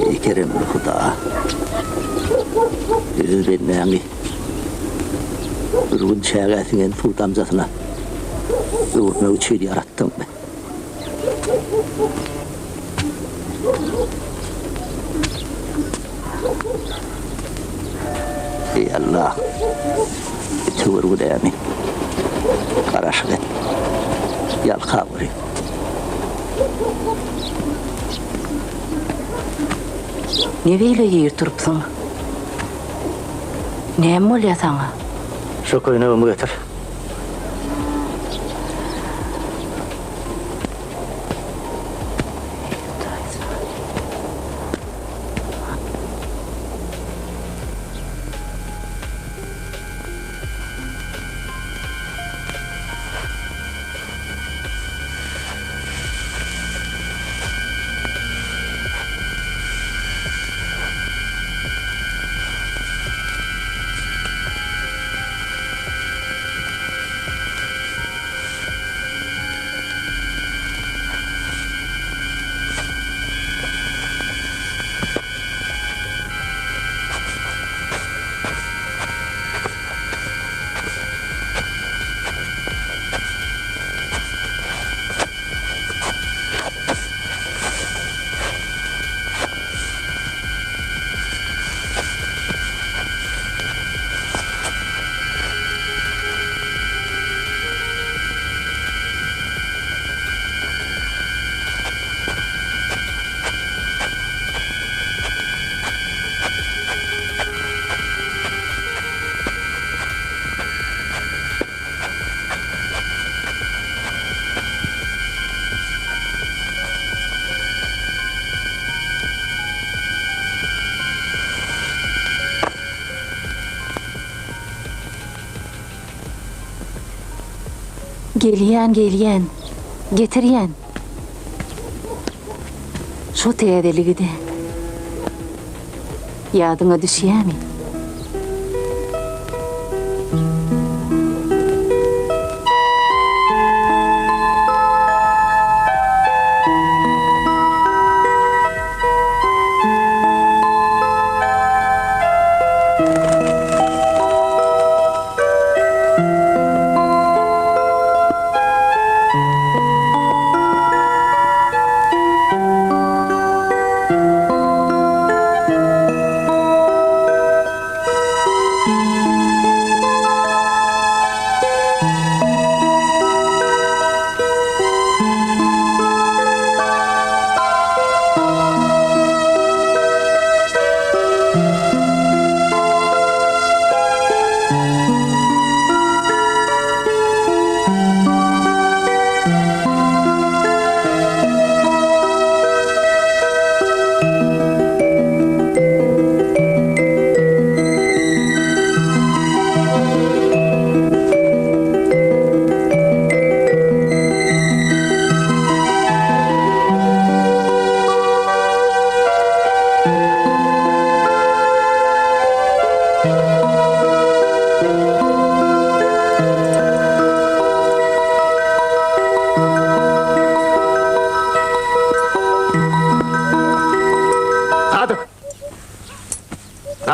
Eý keremli Huda! Öz bendäňi bir gün çägä siňen suw damjasyna öwürmek üçin ýaratdyňmy? Eý Allah! Ötegör günämi, garaşyk et, ýalkaweri. Ne beýle ir turupsyň? Näme bolýa saňa? Şo köýnegimi getir. Gelýän, gelýän. Getirýän. Şo täzeligi-de. Ýadyňa düşýämi?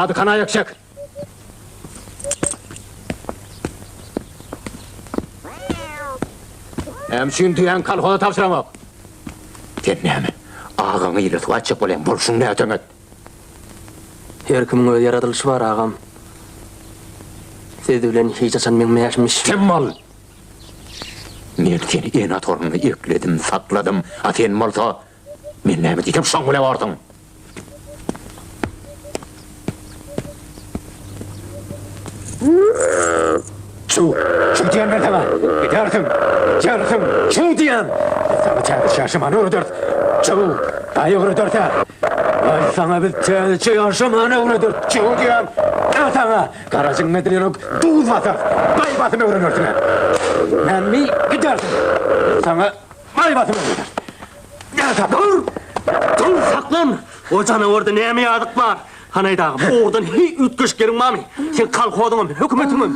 Sadyk hana aýak çek! Näme üçin düýäňi kolhoza tabşyraňok? Sen näme, agaňy ile suwa atjak bolýaň, bolşuň näteňet? Her kimiň öz ýaradylyşy bar, agam. Siz bilen hiç haçan meň mäşim bişmedi. Kim ol? Men seni ene torunda ekledim, sakladym, a sen bolsa, men näme diýsem şoň bile borsuň. Çüw, çüw diýen men saňa! Gidersiň, ýersiň, çüw diýen! Biz saňa täzeçe ýaşamany öwrederis. Çüw, daýy öwrederis-ä! Aý, saňa biz täzeçe ýaşamany öwrederis, çüw diýen! Ä saňa! Garajyň medeniýelik duz basarys, baý basym öwrenersiň-ä! Nämmi gidersiň? Biz saňa baý basym öwrederis. Ä saňa! Dur! Dur, saklan! O janawarda näme ýazyk bar? Hany aýt agam, ogurdan heý üýtgeşik ýeriň barmy? Seň kolhozyňam, hökümetiňem.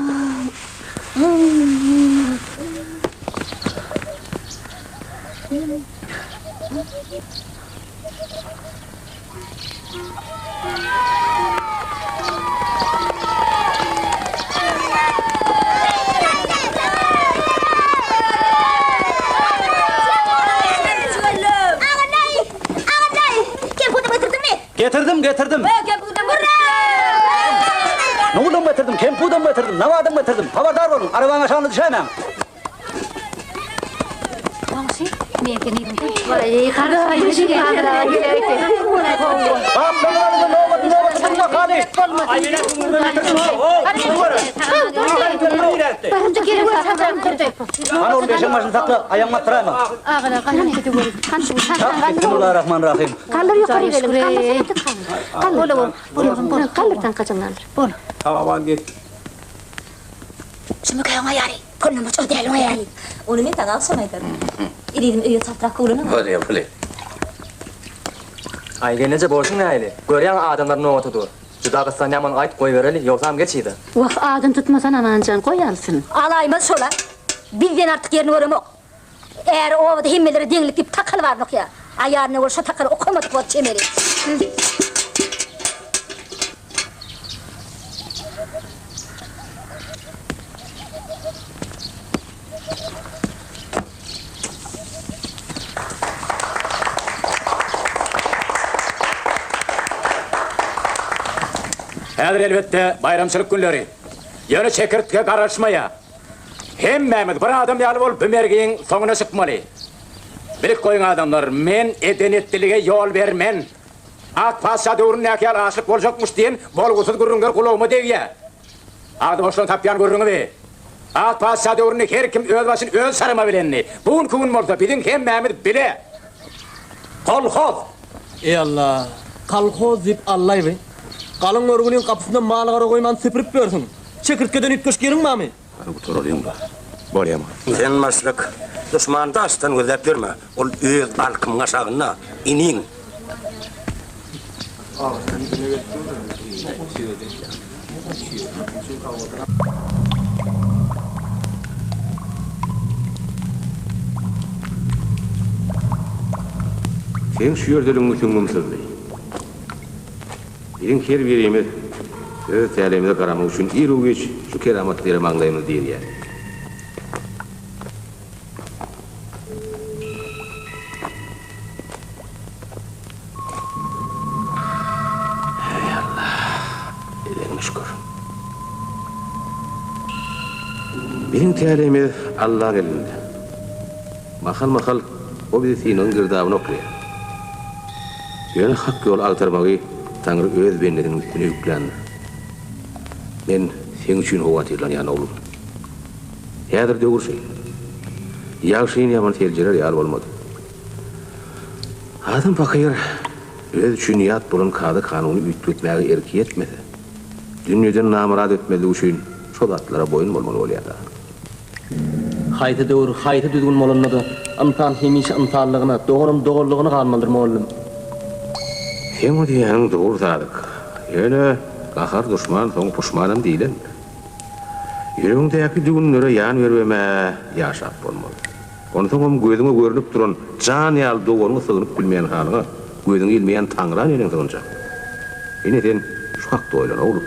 Getirdim, getirdim. Nudam getirdim, kempudam getirdim, nawadam getirdim. Habardar boluň, arabaň aşagyna düşäýmäň. Goňşy, men seni Hany ol beşiň başyny sakla, aýagyňy atdyraýma. Bismillahirrahmanirrahim. Kaldyr ýokary gelin, kaldyr. Kaldyr. Kaldyr taňkajyň kaldyr. Bol. Şumukaýyň aýaly, Polnomoç o däliň aýaly. Ony men saňa agşam aýdaryn. Ezizim öýe çaltrak gowlanaň. Bolýa, bolýa. Aý gelneje bolşuň nähili? Görýäň adamlar nobata dur. Juda gyssanýam ony aýt goýbereli, ýogsam geç yza. Wah, adyny tutmasan Amanjan, goý alsyn. Alaýmaz şol-a. Bizden artyk ýerini göremok. Äri obada hemmelere deňlik diýip takal baryny okýar. Aýalyna bol şo takaly okamadyk bor çemeli. Häzir elbetde baýramçylyk günleri. Ýöne çekirtge garaşmaýar. Hemmämiz bir adam ýaly bolup bu mergiň soňuna çykmaly. Bilip goýuň adamlar, men eden-etdilige ýol bermen. Ak patyşa döwründäki ýaly açlyk boljakmyş diýen bolgusyz gürrüňler gulagyma degýär. Agzy boşdan tapýan gürrüňi bi. Ak patyşa döwründe her kim öz başyny öz şarama bilendi. Bu günki gün bolsa biziň hemmämiz bile. Kolhoz! Eý Alla, kolhoz diýip allaýby. Galyň görgüliň gapysynda mal-gara goýman süpürip ýörsüň. Çekirtgeden üýtgeşik ýeriň barmy? Hany gutaralyň-la. Bolýamy? Sen başlyk, duşmany daşdan gözläp ýörme. Ol öz alkymyň aşagynda, iniň. Seň şu ýerdeligiňi süňňüm syzdy. Biziň her birimiz öz täleýimize garamak üçin iru-giç şu keramatly ýere maňlaýymyzy direýäris. Eý, Alla, edeniňe şükür. Biziň täleýimiz Allaň elinde. Mahal-mahal o bizi synagyň girdabyna oklaýar. Ýöne hak ýoly agtarmagy Taňry öz bendesiniň üstüne ýükländir. Men seň üçin howatyrlanýan, oglum. Häzir döwür şeýle. Ýagşyny ýaman seljerer ýaly bolmady. Adam pakyr özi üçin ýat bolan kada-kanuny üýtgetmäge erki ýetmese, dünýeden namyrat etmezlik üçin şo zatlara boýun bolmaly bolýar-da. Haýsy döwür, haýsy düzgün bolanda-da, ynsan hemişe ynsanlygyna, doganam doganlygyna galmalydyr, mugallym. Seň o diýýäniň dogry Sadyk. Ýöne gahar duşman, soň puşmanam diýlendir. Ýüregiňdäki düwünlere ýan beribem-ä ýaşap bolmaz. Onsoňam gözüňe görnüp duran jan ýaly doganyňa sygynyp bilmeýän halyňa gözüňi ilmeýän Taňra neneň sygynjak? Ine sen şu. Şu hakda oýlan, oglum.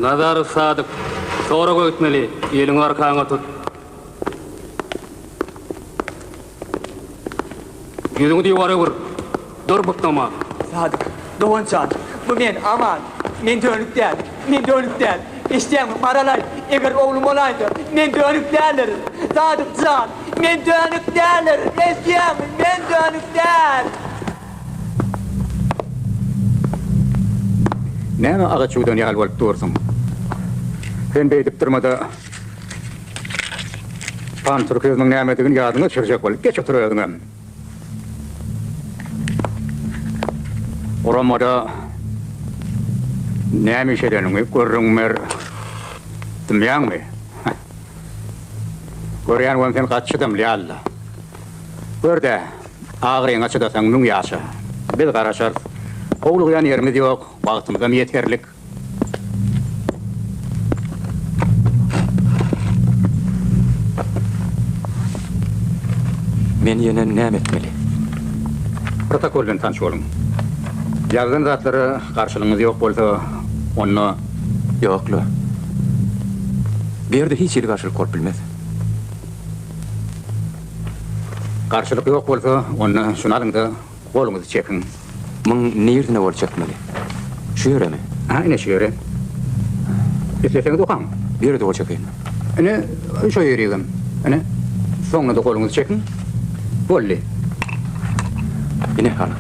Nazarow Sadyk, soraga gitmeli, eliňi arkaňa tut. Ýüzüňi diwara öwür. Dur bukdama. Sadyk, dogan jan, bu men, Aman. Men dönük däl. Men dönük däl. Eşidýäňmi, Maralaý, eger oglum bolaýsa, men dönük däldirin. Sadyk jan, men dönük däldirin. Eşidýäňmi, men dönük däl. Näme agaç ýuwdan ýaly bolup dursuň? Sen beýdip durma-da, Pantürkizmiň nämedigini ýadyňa düşürjek bol. Geç otur özüňem. Guramada näme iş edeniňi gürrüň ber. Dymýaňmy? Görýän bolsam sen gaty çydamly ýaly-la. Gör-dä, agyryňa çydasaň müň ýaşa. Biz garaşarys. Howlugýan ýerimiz ýok, wagtymyzam ýeterlik. Men ýene näme etmeli? Protokol bilen tanyş boluň. Ýazylan zatlara garşylygyňyz ýok bolsa, onda. Ýok-la. Bu ýerde hiç hili garşylyk bolup bilmez. Garşylyk ýok bolsa, onda şuny alyň-da, Goluňyzy çekiň. Muň nirdine gol çekmeli? Şu ýeremi? Hä, ine şu ýere. Isleseňiz okaň. Bu ýere-de gol çekeýinmi? Ine, şo ýerigem. Ine, soňuna-da goluňyzy çekiň. Boldy. Ine, alyň.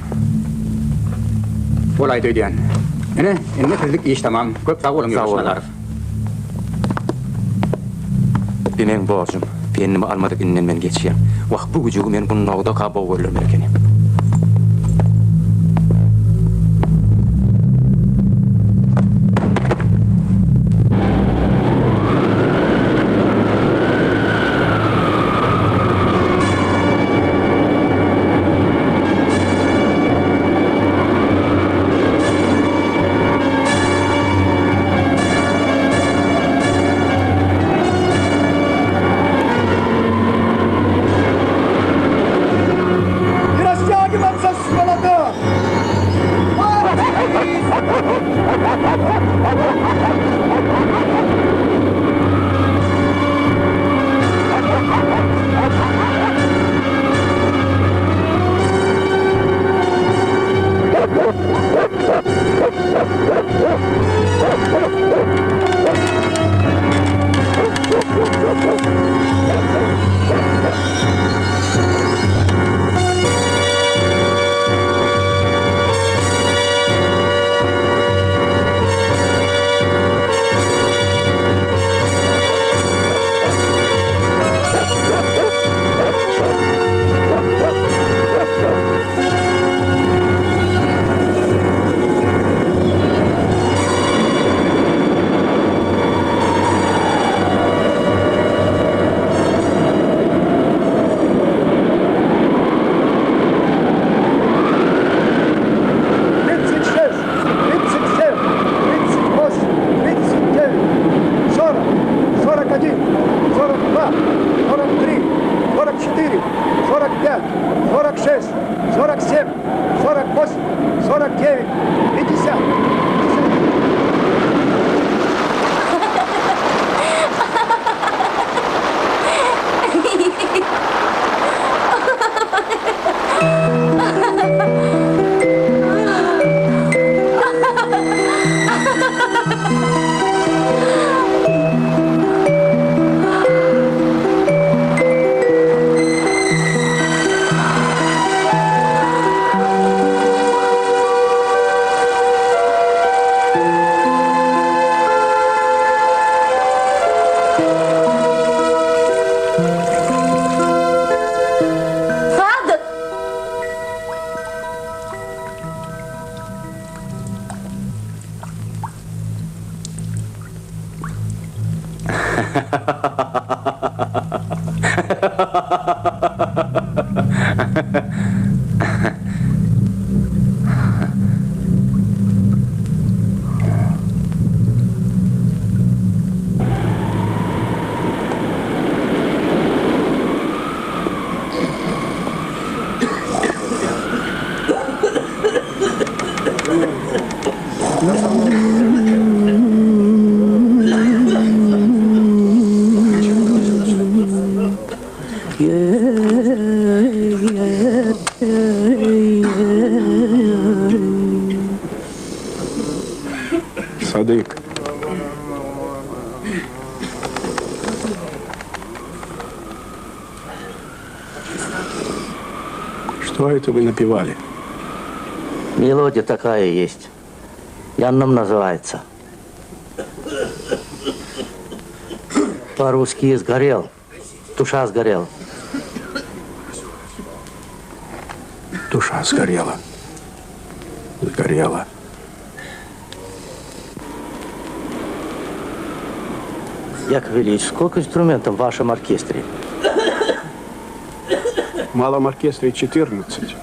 Bolaýdy öýdýän. Ine, indi sizlik iş tamam. Köp sag boluň, ýoldaş Nazarow. Bi meň borjum. Pennimi almadyk inden men geçýän. Wah, bu güjügi men gundagdaka bow öldürmeli ekenim. Sadyk. Что это вы напевали? Мелодия такая есть. Янном называется. По-русски сгорел. Душа сгорела. Душа сгорела. Сгорела. Яков Ильич, сколько инструментов в вашем оркестре? В малом оркестре 14,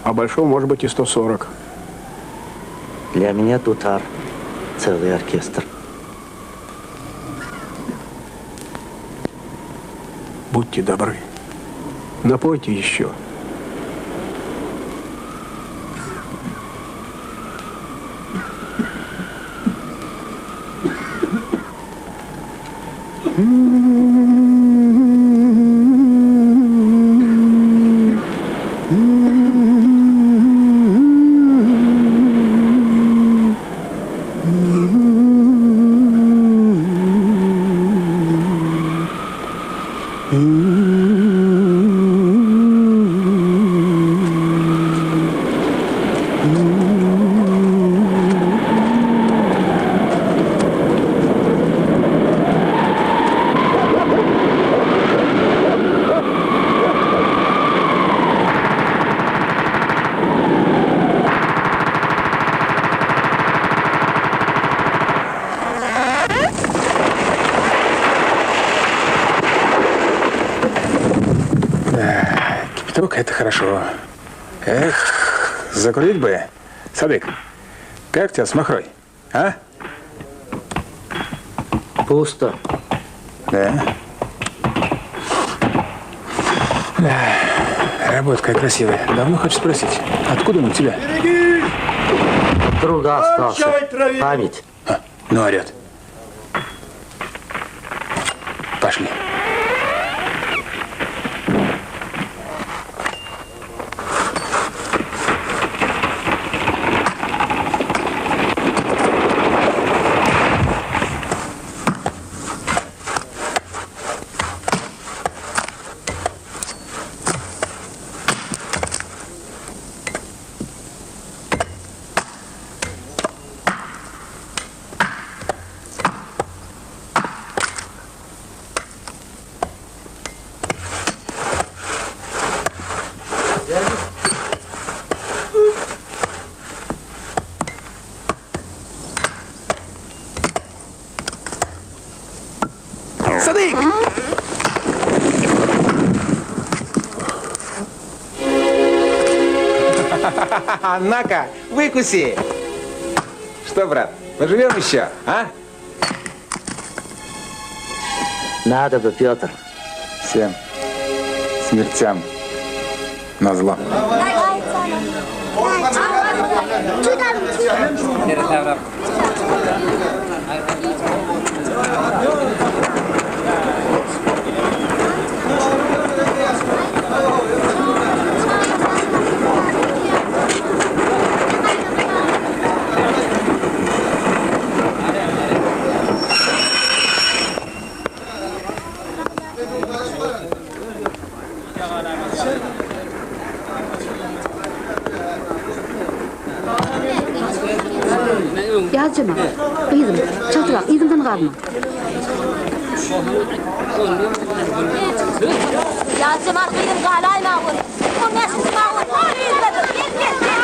а большом может быть и 140. Для меня дутар целый оркестр. Будьте добры, напойте еще. Кипяток – это хорошо. Эх, закурить бы. Садык, как тебя с махрой, а? Пусто. Да? Да, работа какая красивая. Давно хочу спросить, откуда он у тебя? Друга остался. Память. А, ну, орет. Пошли. Садык! На-ка, выкуси! Что, брат, поживем еще, а? Надо бы, Петр. Всем смертям назло. Ýazjemal, gyzym, çaltrak, yzymdan galma. Ýazjemal, gyzym, galaýma ol. On bäşinji wagon, yzdadyr. Gel, gel, gel.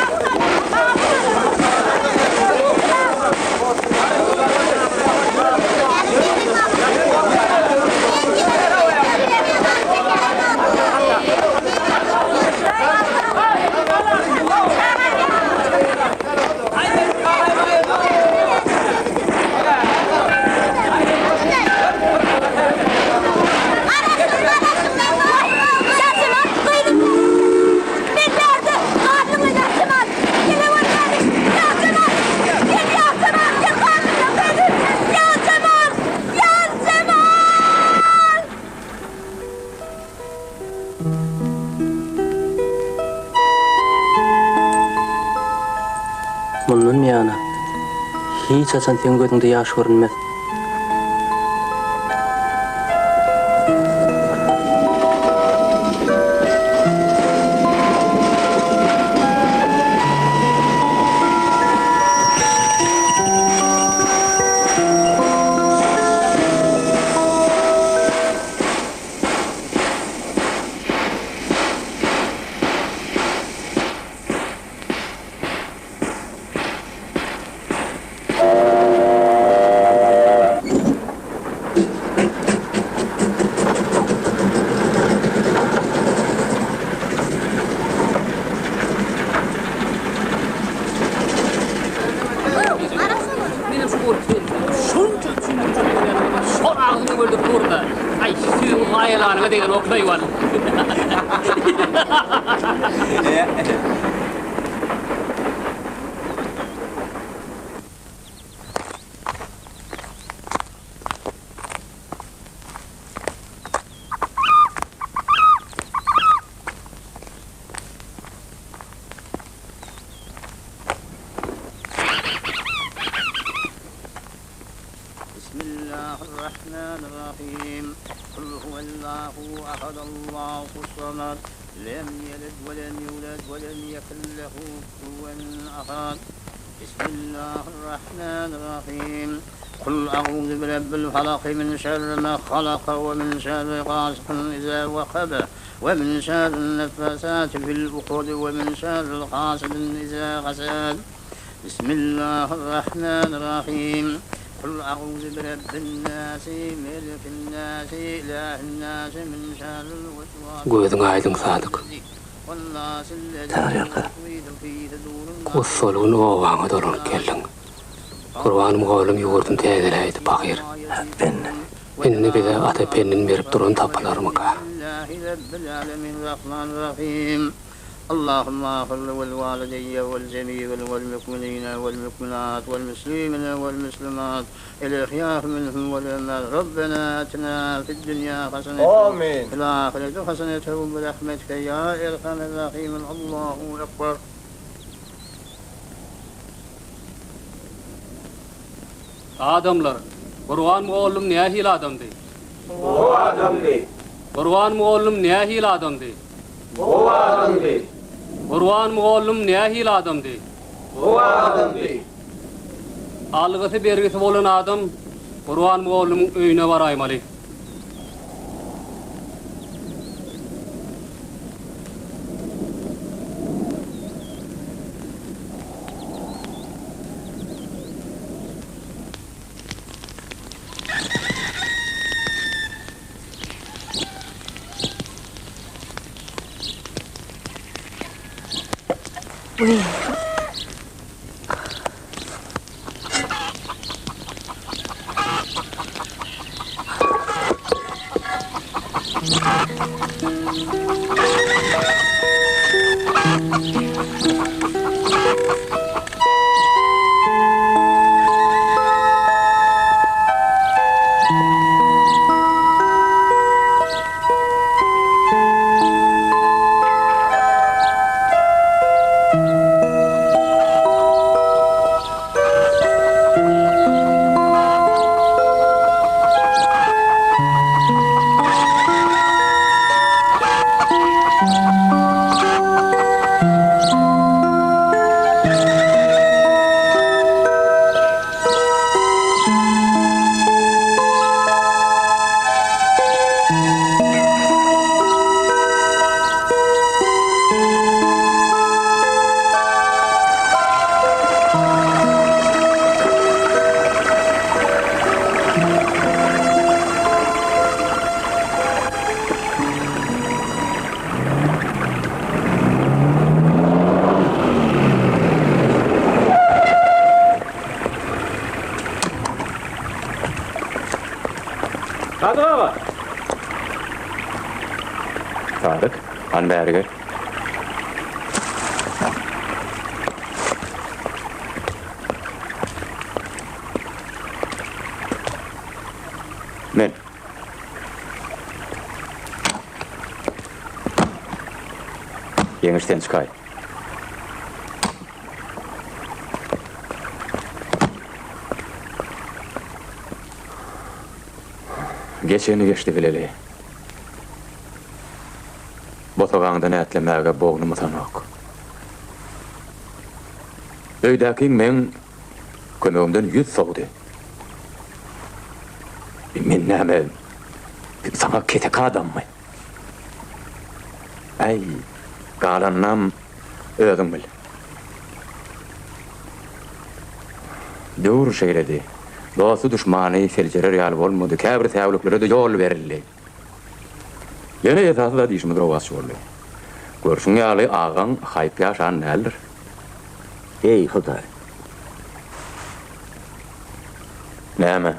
Hiç haçan seň gözüňde ýaş görünmez. Bismillahirrahmanirrahim. Kul huwallahu ahad Allahu samad. Lem yelid ve lem yulad ve lem yekun lehu kufuven ahad. Bismillahirrahmanirrahim. Kul a'udhu bi rabbil falak min şerri ma halak ve min şerri gasikin iza vekab ve min şerrin neffasati fil ukd ve min şerril hasidin iza hasad. Bismillahirrahmanirrahim. Kul a'udhu bi rabbin nasi, melikin nasi, ilahin nasi min şerril vesvas. Gözüň aýdyň Sadyk. Taňryýalka. Gussaly gün obaňa dolanyp geldiň. Gurban mugallym ýurduny täzeläýdi pahyr. Ben. Indi bize ata pendini berip duran tapylarmyka? Allahumma agfir vel walideyye vel jemi'il vel mukminine vel mukminat vel muslimine vel muslimat el ehyâ minhum vel emvât Rabbena atina fid dünya haseneten fil ahireti haseneten bi rahmetike ya erhamer rahimin Allahu ekber. Adamlar, Gurban mugallym nähili adamdy? Gowy adamdy. Gurban mugallym nähili adamdy? Gowy adamdy. Gurban mugallym nähili adamdy? Gowy adamdy. Algysy-bergisi bolan adam Gurban mugallymyň öýüne baraýmaly. Sadyk aga! Sadyk, hany bäri gel. Men. Ýeňiş sen çykaý. Geçeni geçdi bileli. Bosagaňdan ätlemäge bognum ysanok. Öýdäkiň meň kömegimden ýüz sowdy. Men näme, saňa keseki adammy? Äý, galanynam özüň bil. Döwür şeýledi. Dosty-duşmany seljerer ýaly bolmady, käbir säwliklere-de ýol berildi. Ýöne esasy zat işimiz rowaç boldy. Görşüň ýaly, agaň haýp ýaşan däldir. Eý, Hudaý! Näme,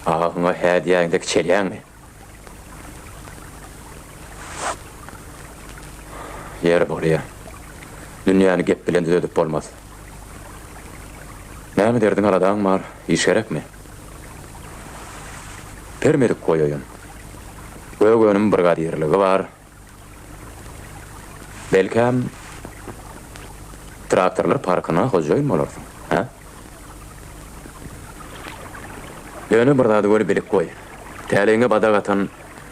agaňa hä diýäňde kiçelýäňmi? Ýeri bolýa. Dünýäni gep bilen düzedip bolmaz. Näme derdiň-aladaň bar, iş gerekmi? Permedik goýaýyn. Gök önüm brigadirligi bar. Belkäm, traktorlar parkyna hojaýyn bolarsyň, hä? Ýöne bir zady weli bilip goý, täleýiňe badak atan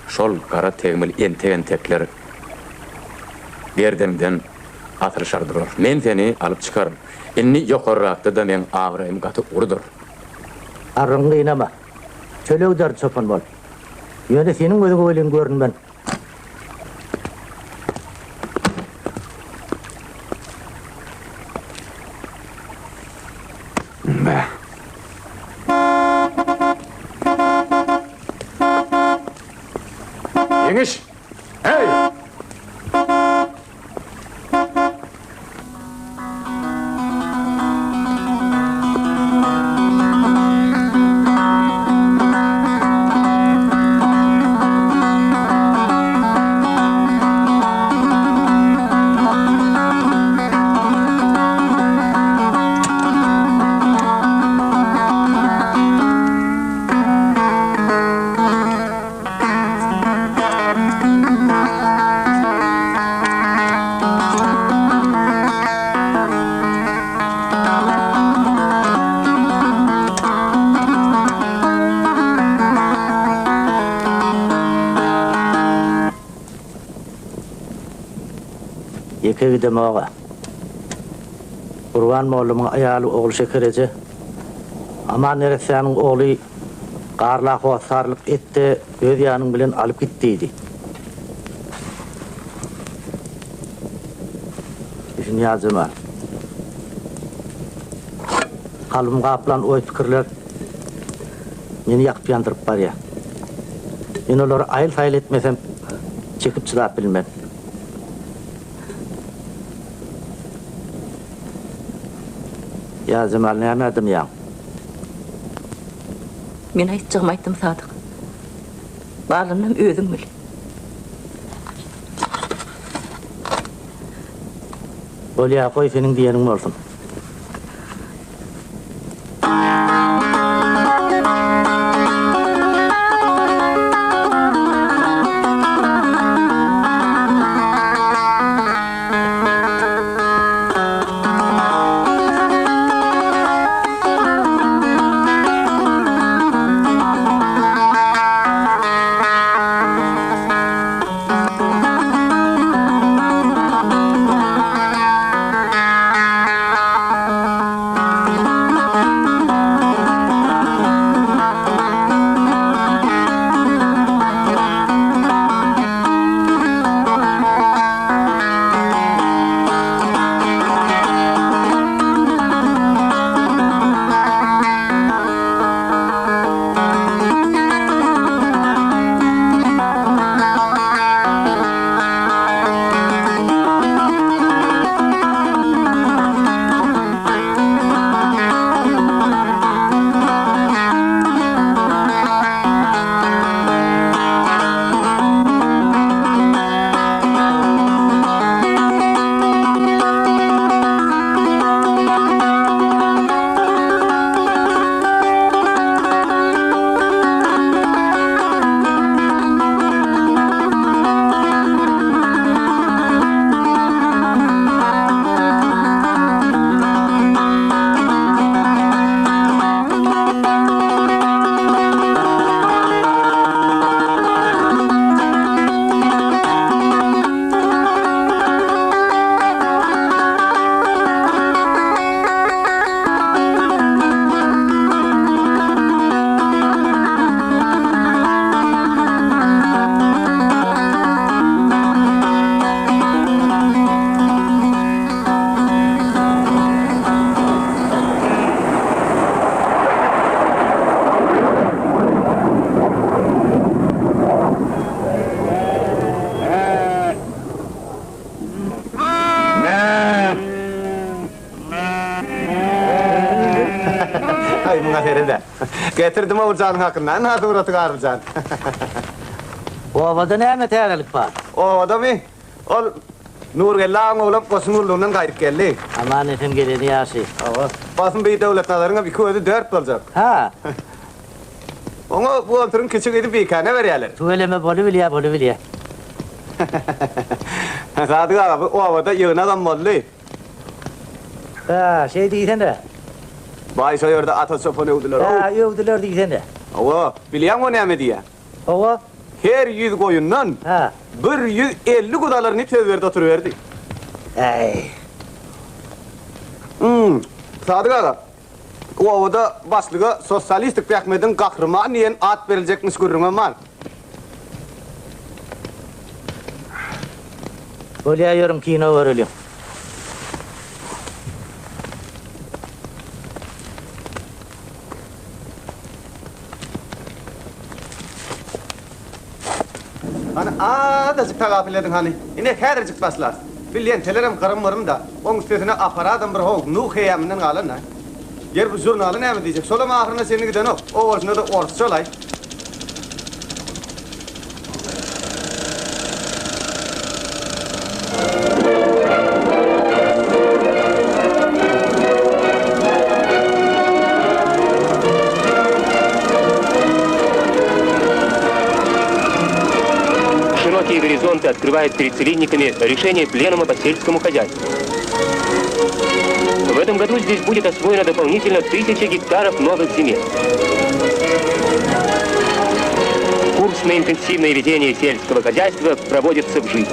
şol gara tegmil entek-entekler gerdeniňden asylyşar durar. Men seni alyp çykaryn. Indi ýokarrakda-da meň abraýym gaty uludyr. Arrygyňy gynama. Çöle giderin çopan bolup. Ýöne seniň gözüňe welin görünmen. Bäh. Ýeňiş! Heý! Ýeke gidemog-a. Gurban mollumyň aýaly Ogulşeker eje, Aman neressäniň ogly Garla hossarlyk et-de, öz ýanyň bilen alyp git diýdi. Düşünýär Jemal. Kalbymy gaplan oý-pikirler meni ýakyp-ýandyryp barýar. Men olary aýyl-saýyl etmesem, çekip-çydap bilmen. Ýa Jemal nämä dymýaň? Men aýtjagymy aýtdym Sadyk. Galanynam özüň bil. Bolýa, goý seniň diýeniň bolsun. Getirdim Oguljanyň hakynda. Ynha suraty Garlyjan. Obada näme täzelik bar? Obadamy? Ol Nurgeldi agaň oglam goşun gullugyndan gaýdyp geldi. Aman-esen geleni ýagşy. Hawa. Basym bi Döwletnazaryňam iki gözi dört boljak. Ha. Oňa buhgalteriň kiçi gyzy Bikäne berýärler. Tüweleme bolubilýä, bolubilýä. Sadyk aga, bu obada ýygnagam boldy. Hä, şeý diýsene. Baý şo ýerde Ata çopany öwdüler-ow. Hä, öwdüler diýsene. Hawa, bilýäňmi o näme diýýä? Hawa. Her ýüz goýundan Hä. 150 guzy alaryn diýip söz berdi oturyberdi. Äý. Hum, Sadyk aga, obada başlyga Sosialistik zähmediň gahrymany diýen at beriljekmiş gürrüňem bar. Bolýa ýörüň kino göreliň. Hany azajyk tagapyl ediň hany. Ine häzirjik başlarys. Bir lentelerem gyrym-gyrym-da. Oň üstesine apparadam bir how Nuh heýäminden galan-da. Ýeri bu žurnaly näme diýjek? Şolam ahyryna çenli gidenok. O bolşuna-da orsça-laý. Широкие горизонты открывает перед целинниками решение пленума по сельскому хозяйству. В этом году здесь будет освоено дополнительно тысяча гектаров новых земель. Курс на интенсивное ведение сельского хозяйства проводится в жизнь.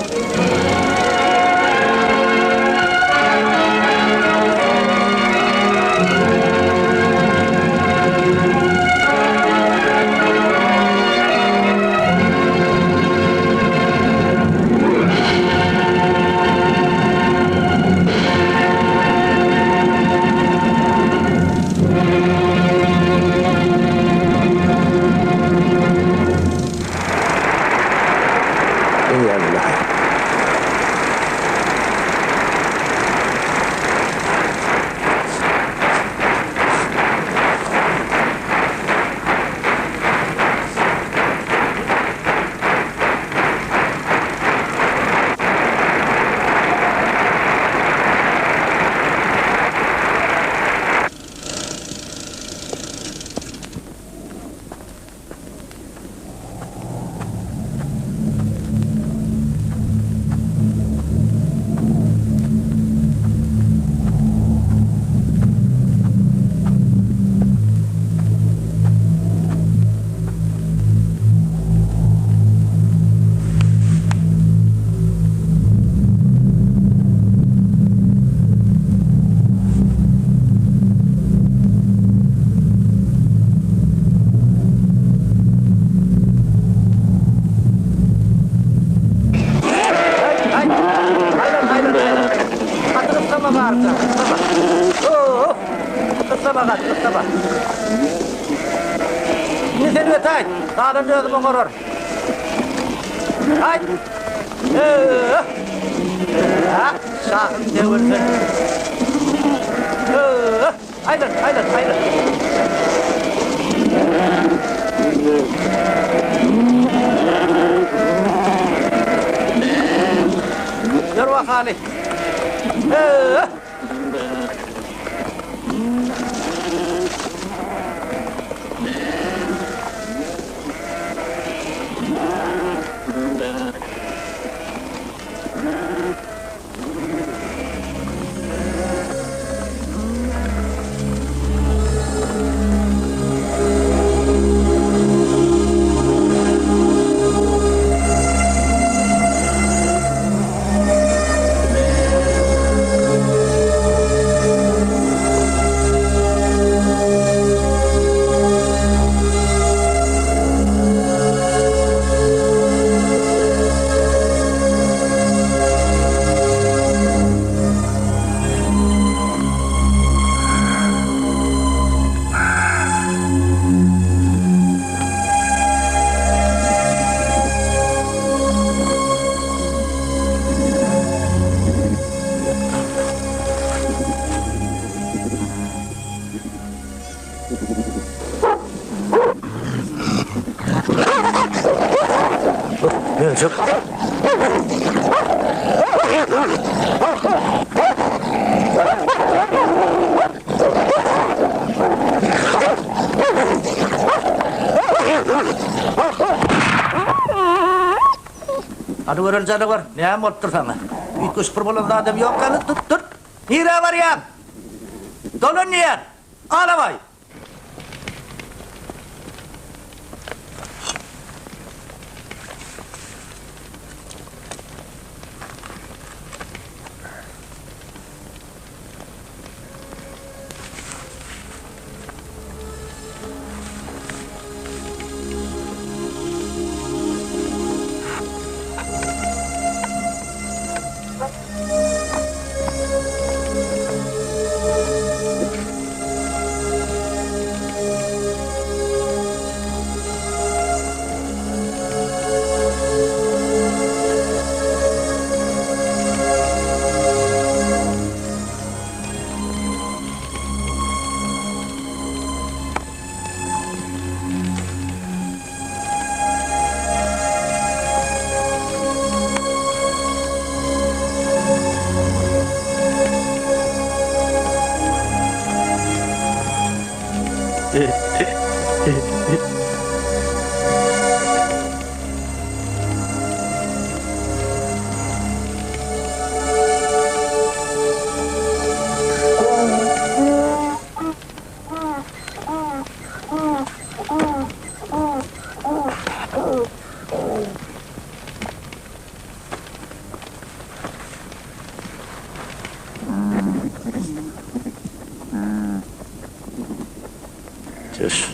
Indi sen ötäýt, galanyny özüm oňararyn. Haýt! Öh! Ha, şahym döwülsin. Öh! Aýlan, aýlan, aýlan. Ýör bakaly. Öh! Öldürjek. Hany göreli janawar, näme bolupdyr saňa? Üýtgeşik bir bolan zadam ýok ýaly, dur, dur! Nirä barýaň? Dolan diýýän! Alabaý! Çüş.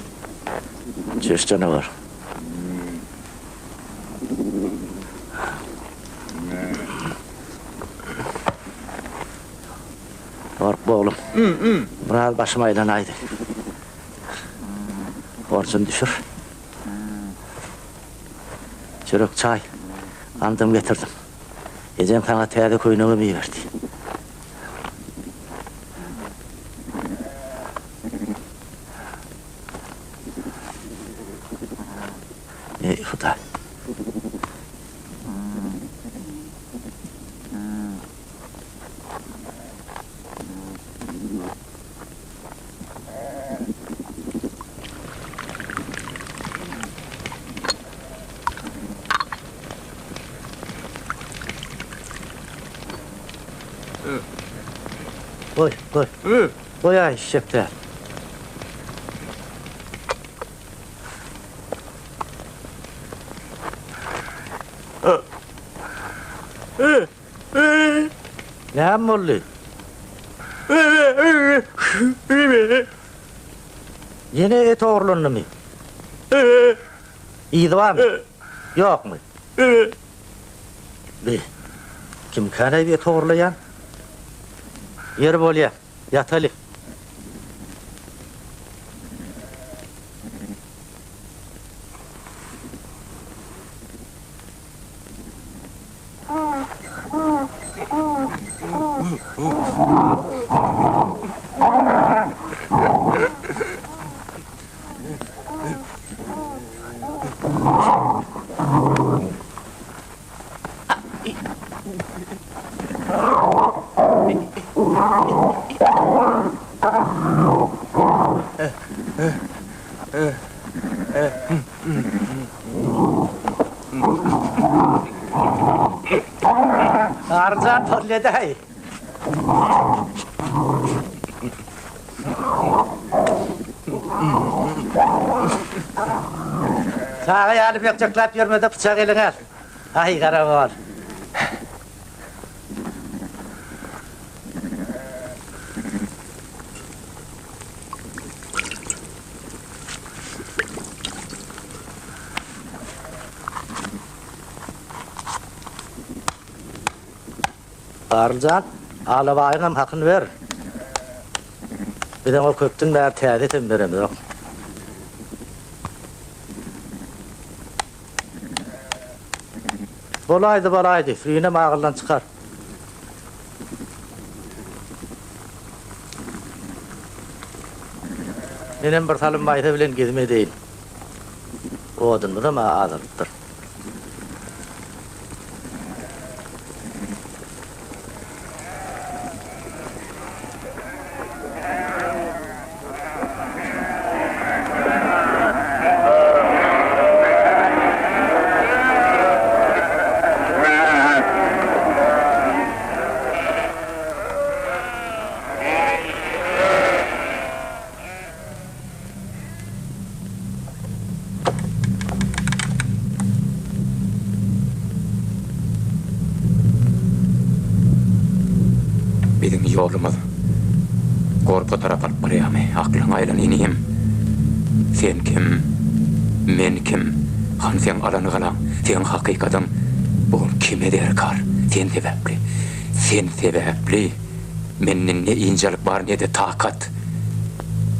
Çüş janawar. Gorkma oglum. Biraz başym aýlanaýdy. Horjuny düşür. Çörek, çaý, gandym getirdim. Ejeň saňa täze köýnegem iberdi. Eý, Hudaý! Goý, goý. Goýaý, içjek däl. Näme boldy? Ýene et ogurlandymy? Yzy barmy? Ýokmy? Bi, kimkäneý et ogurlaýan? Ýeri bolýa, ýataly. Arzan bolýa-daý. Çaga ýaly bökjekläp ýörme-de pyçagy eliňe al. Aý, garagol. Garlyjan, alabaýyňam hakyny ber. Biz oňa köpden bäri täze etem beremizok. Bolaýdy, bolaýdy, sürinem agyldan çykar. Menem bir salym maýsa bilen gezim edeýin. Odunymyzam-a azalypdyr. Biziň ýolumyz Gorpa tarap alyp barýarmy? Aklyňa aýlan inim. Sen kim? Men kim? Hany seň alan galaň, seň hakykatyň? Bu gün kime derkar? Sen sebäpli. Sen sebäpli mende ne ynjalyk bar, ne-de takat.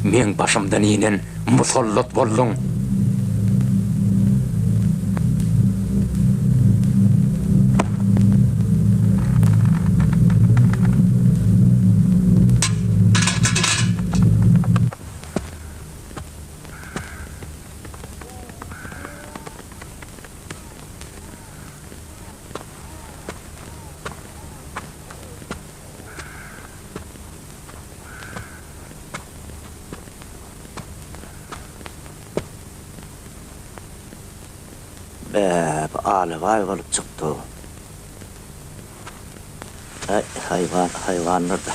Meň başymdan inen musallat bolduň. Bä, bu alabaý bolup çykdy-ow. Äý, haýwan, haýwandyr-da.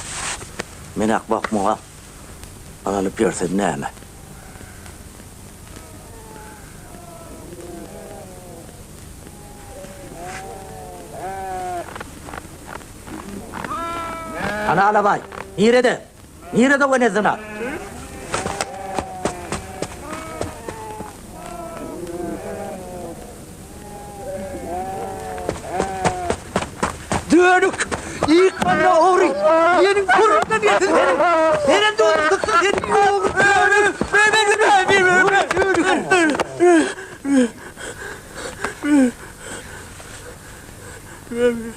Men akmak muňa ynanyp ýörsem näme? Hany alabaý, nirede? Nirede o ene zyna? Dönük! Ýykmanyna ogry! Ýeniň burnundan gelsin seniň! Senem dönük tutsun seni ogry dönük! Dönük!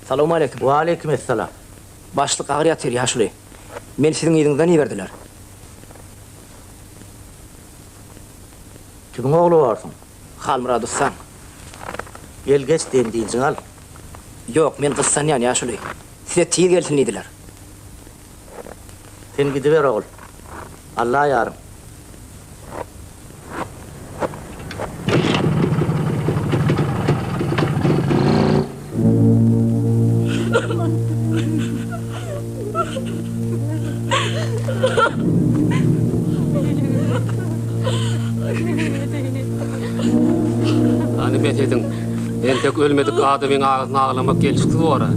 Salowmaleýkim. Waleýkim essalam. Başlyk agyr ýatyr, ýaşuly. Meni siziň yzyňyzdan iberdiler. Kimiň ogly borsuň? Halmyrat ussaň. Gel geç, dem-dynjyňy al. Ýok, men gyssanýan, ýaşuly. Size tiz gelsin diýdiler. Sen gidiber ogul. Alla ýaryň. Hany bes ediň. Entek ölmedik adamyň agysyna aglamak gelşiksiz bor-a.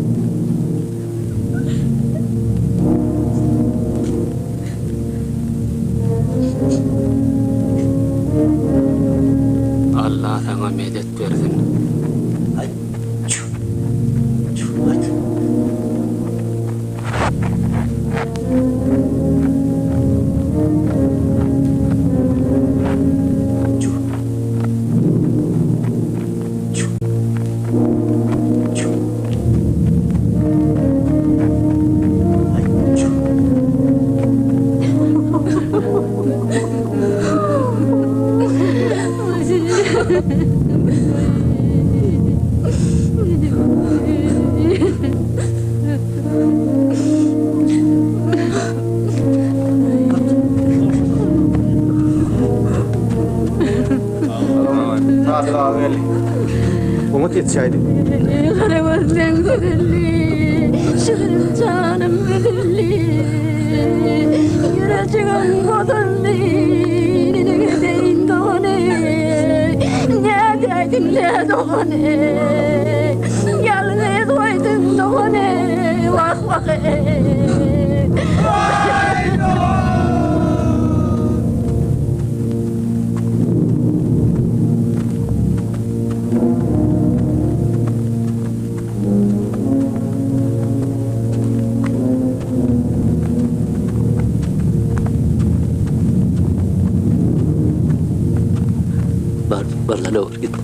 Alla saňa medet bersin. ýetişäýdi. Garagöz meň üzüldi, şirin janym üzüldi. Ýürejigim bozuldy, neneň edeýin dogany, nädäýdiň nä dogany. Ýalňyz goýduň dogany, wah wah eý. Bar, bar janawar git.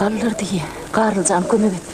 Galdyr diýýä. Garly jan kömek et.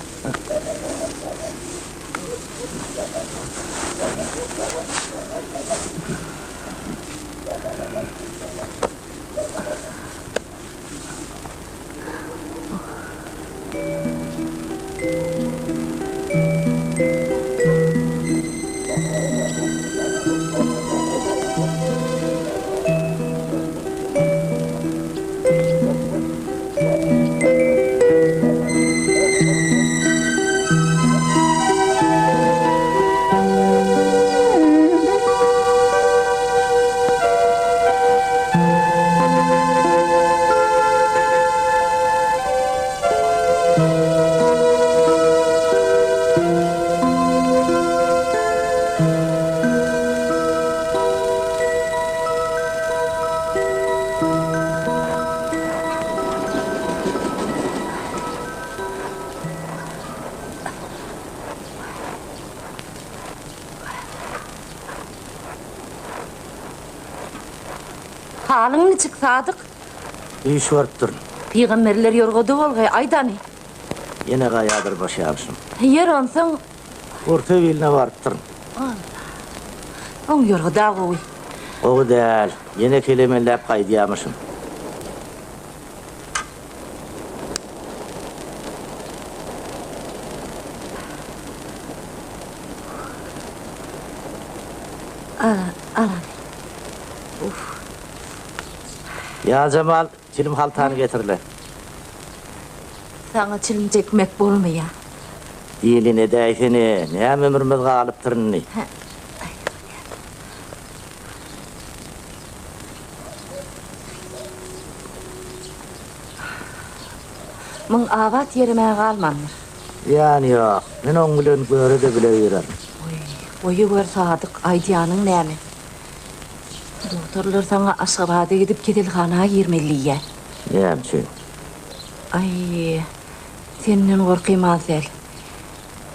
Halyň niçik, Sadyk? Düýş görüpdirin. Pygamberler ýorgada bolgaý, aýdany. Ýene gaýadyr baş ýaryşym. Ýer onsoň. Orta biline barypdyryn. Alla. Oň ýorgada gowy. Gowy däl. Ýene kelemenläp gaýdýamyşyn. Al, al, al. Uf. Ýajemal, çilim haltany getir-le. Saňa çilim çekmek bolmaýar. Diýlin edäýsene, näme ömrümiz galypdyr indi. Hä. Muň abat ýerim-ä galmandyr. Zyýany ýok. Men oň bilen göre-de bile girerin. Oý, goýuber Sadyk, aýdýanyň näme? Dogtorlar saňa Aşgabada gidip keselhana girmeli diýýär. Näme üçin? Aý, senden gorkym az däl.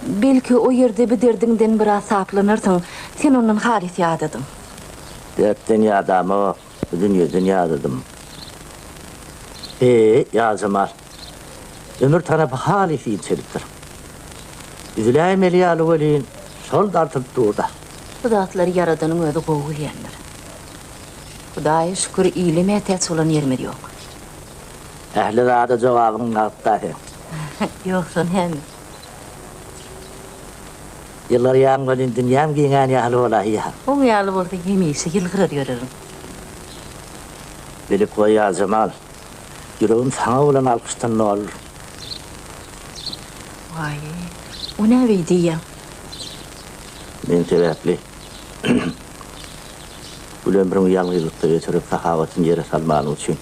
Belki, o ýerde bi derdiňden biraz saplanarsyň, sen ondan halys ýadadyň. Dertden ýadamok, bu dünýeden ýadadym. Eý, Ýazjemal, ömür tanapy halys inçelipdir. Üzüläýmeli ýaly welin, şol dartylyp dur-da. Bu zatlary Ýaradanyň özi gowy bilýändir. Hudaýa şükür, ile mätäç bolan ýerimiz ýok. Ähli zada jogabyň nagt-da seň. Ýogsa näme? Ýylgyrýaň welin dünýäm giňän ýaly bolaýýar. Oň ýaly bolsa hemişe ýylgyrar ýörerin. Bilip goý Ýazjemal, ýüregim saňa bolan alkyşdan dolyr. Waý, o nä beý diýýäň? Men sebäpli gül ömrüňi ýalňyzlykda geçirip sahawatyny ýere salmanyň üçin,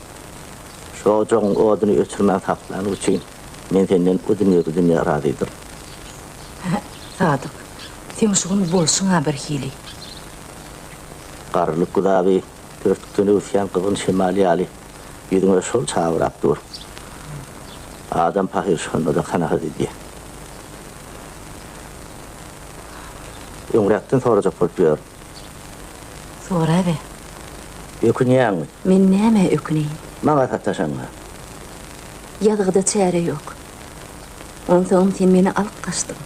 şu ojagyň oduny öçürmän saklanyň üçin men senden o dünýe bu dünýe razydyryn. Sadyk, seň şu gün bolşuň-a birhili. Garrylyk güzaby örtükden öwüsýän gyzgyn şemal ýaly ýüzüňe şol çabyrap dur. Adam pahyr şonda-da kanagat edýär. Öňräkden sorajak bolup ýörün. Soraber. Ökünýäňmi? Men nämä öküneýin? Maňa sataşaňa. Ýazgyda çäre ýok. Onsoňam sen meni alyp gaçdyň.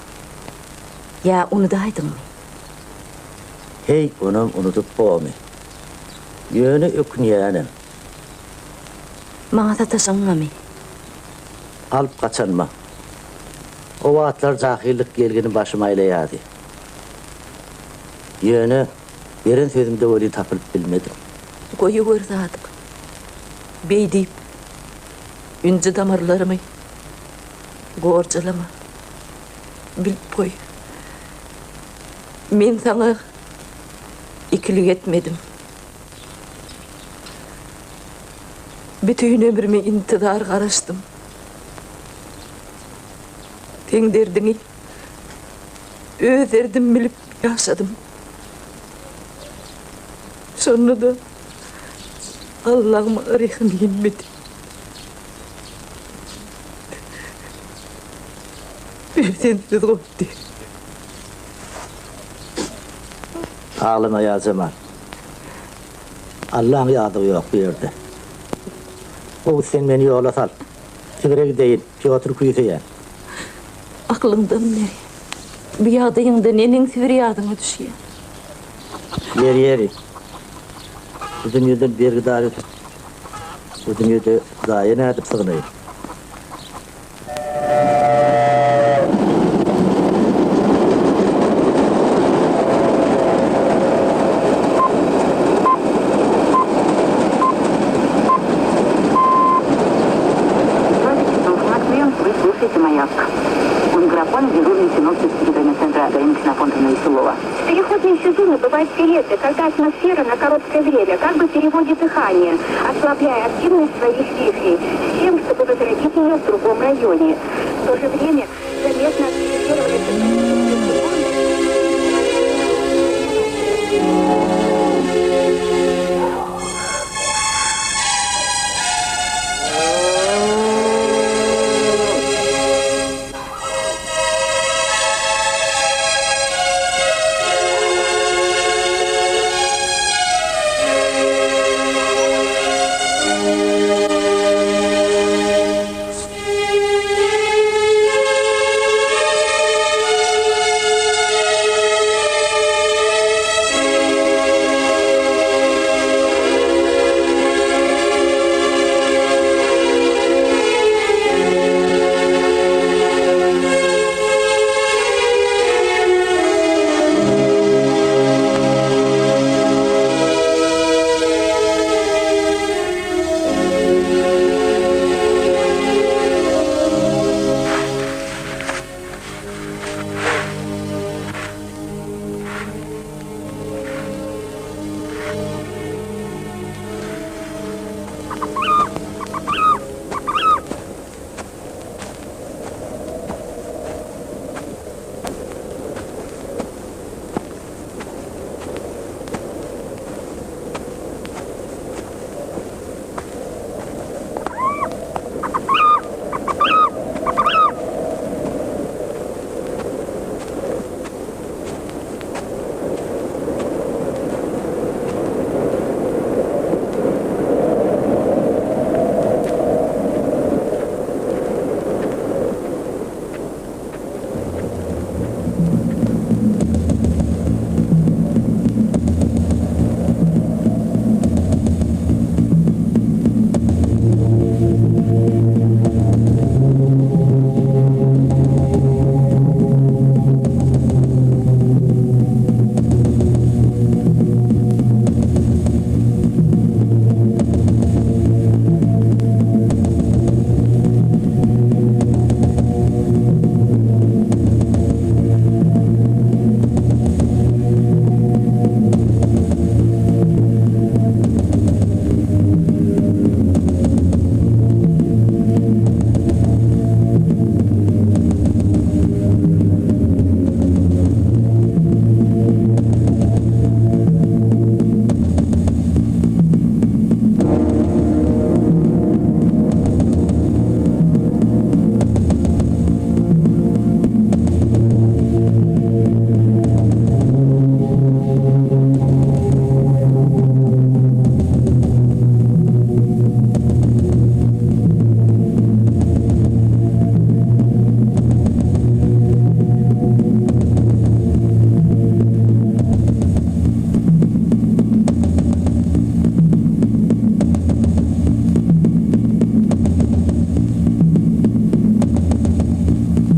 Ýa unudaýdyňmy? Heý, onam unudyp bormy? Ýöne ökünýänem. Maňa sataşaňňamy? Alyp gaçanyma. O wagtlar jahyllyk gelgini başyma aýlaýardy. Ýöne beren sözümde welin tapylyp bilmedim. Goýuber Sadyk. Beý diýip, ünji damarlarymy gorjalama. Bilip goý, men saňa ikilik etmedim. Bütin ömrümi intizar garaşdym. Seň derdiňi öz derdim bilip ýaşadym. Şonda-da Allaň maňa rehimi inmedi. Perzentsiz goýdy. Aglama Ýazjemal. Allaň ýazygy ýok bu ýerde. Gowusy sen meni ýola sal. Sibire gideýin, Pýotr küýseýän. Aklyňdan beri. Bu ýagdaýyňda neneň Sibir ýadyňa düşýär? Ýeri, ýeri. Bu dünýeden bergidar ötüp, bu dünýede Hudaýa nädip sygnaýyn? Переходные сезоны бывают периоды, когда атмосфера на короткое время как бы переводит дыхание, ослабляя активность своих вихрей, с тем, чтобы возродить ее в другом районе. В то же время заметно активизировались тропические циклоны.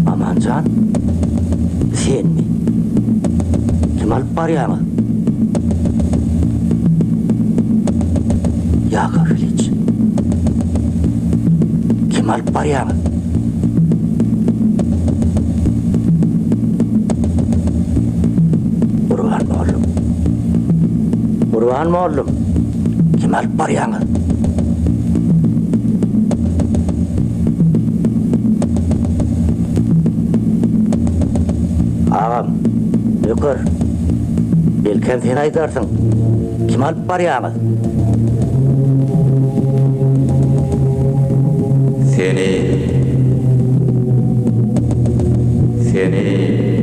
Amanjan, senmi? Kim alyp barýaňyz? Ýakow Iliç. Kim alyp barýaňyz? Gurban mollum. Gurban mollum. Kim alyp barýaňyz? Agam, nöker. Belkem sen aýdarsyň. Kimi alyp barýaňyz? Seni. Seni.